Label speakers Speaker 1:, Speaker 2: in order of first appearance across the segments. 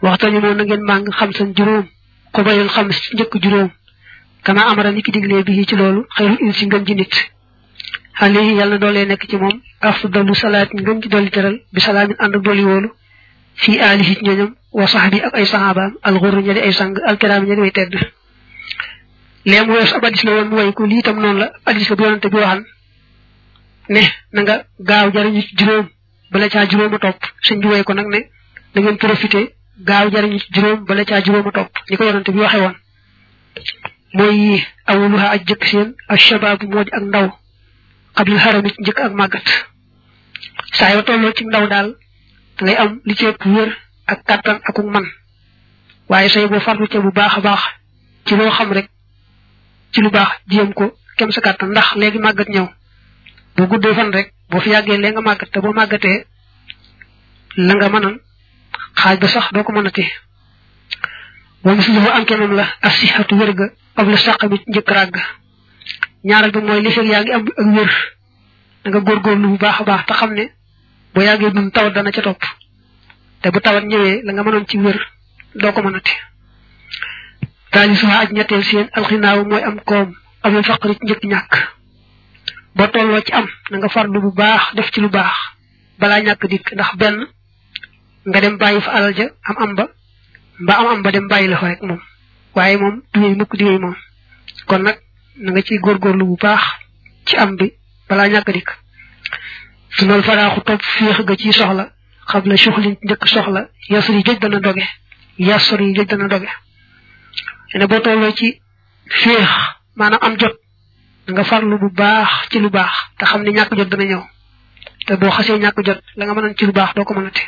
Speaker 1: waxtani mo na ngeen mang xam san juroom ko bayul xam ñeek juroom kama amara niki diglé bi ci lolu xeyru insi ngeen ci nit alayhi yalla dole nek ci mom afdalu salat ngeen ci doli teral bi salamin and doli wolu fi alihi ñoñam wa sahbi ak ay sahabaam al ghurru ñali ay sang al kiram ñali way tedd lem wess abadis la won way ko li tam non la hadis la bu yonante bi waxan ne na nga gaaw jariñu ci juroom bala ca jurooma top señ way ko nak ne da ngeen profiter gaaw jariñu ci juroom bala ca jurooma top ni ko yonante bi waxe won moy awluha ak jek seen ashabab modi ak ndaw qabl haram ci jek ak magat sa yo tollo ci ndaw dal ngay am li ci wër ak katan ak man waye say bo farlu ci bu baaxa baax ci lo xam rek ci lu baax jëm ko kem sa katan ndax legi magat ñew bo guddé fan rek bo fi yagge le nga magat te bo magaté la nga manan xaj ba sax doko manati bo muslu am kenum la asihatu wërga qabla saqami ñeuk rag ñaaral bi moy li fi yaangi am ak wër da nga gor lu bu baaxa baax ta xamne bo yagge dum taw dana ci top te bu tawat ñewé la nga mënon ci wër doko mënati tali sama aj ñettel seen alxinaaw moy am koom am faqri ñeek ñak bo tollo ci am nga farlu bu baax def ci lu baax bala ñak dik ndax ben nga dem bayyi fa alal ja am ba am ba dem bayyi la fa rek mom waye mom duñu mukk di mom kon nak nga ci gorgorlu bu baax ci am bi bala ñak dik sunal faraxu top fiix ga ci soxla xabla shuxlin ñëk soxla yasri jëj dana doge yasri jëj dana doge ene bo tollo ci fiix manam am jot nga farlu bu baax ci lu baax te xamni ñak jot dana ñew te bo xasse ñak jot la nga mënon ci lu baax doko mënati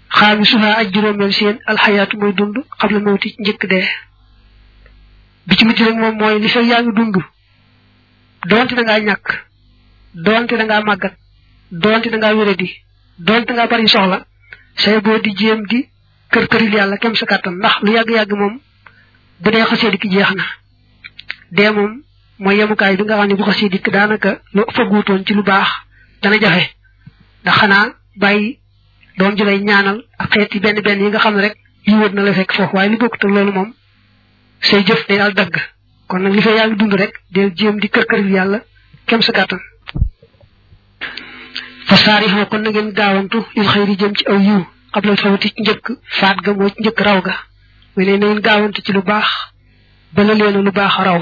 Speaker 1: khamisuna ajromel seen al hayatu moy dund xabla mawti ñëk de bi ci mujj rek mom moy li fa yaangi dund donte da nga ñak donte da nga magat donte da nga wéredi donte nga bari soxla say bo di jëm di kër këril yalla kem sa katan ndax lu yag yag mom bu dé xasse dik jeexna dé mom moy yamukay bi nga xamni bu xasse dik danaka lu faguton ci lu baax dana jaxé da xana bayyi doom ji lay ñaanal ak xéeti benn benn yi nga xam rek yi wër na la fekk fofu way li bokku te lolu mom say jëf day dal dag kon nak li fa yag dund rek del jëm di kër këril yalla kem sa katan fasarihu kon ngeen gaawantu il xeyri jëm ci aw yu qabla fawti ñeuk faat ga mo ñeuk raw ga wene ngeen gaawantu ci lu baax bala leen lu baax raw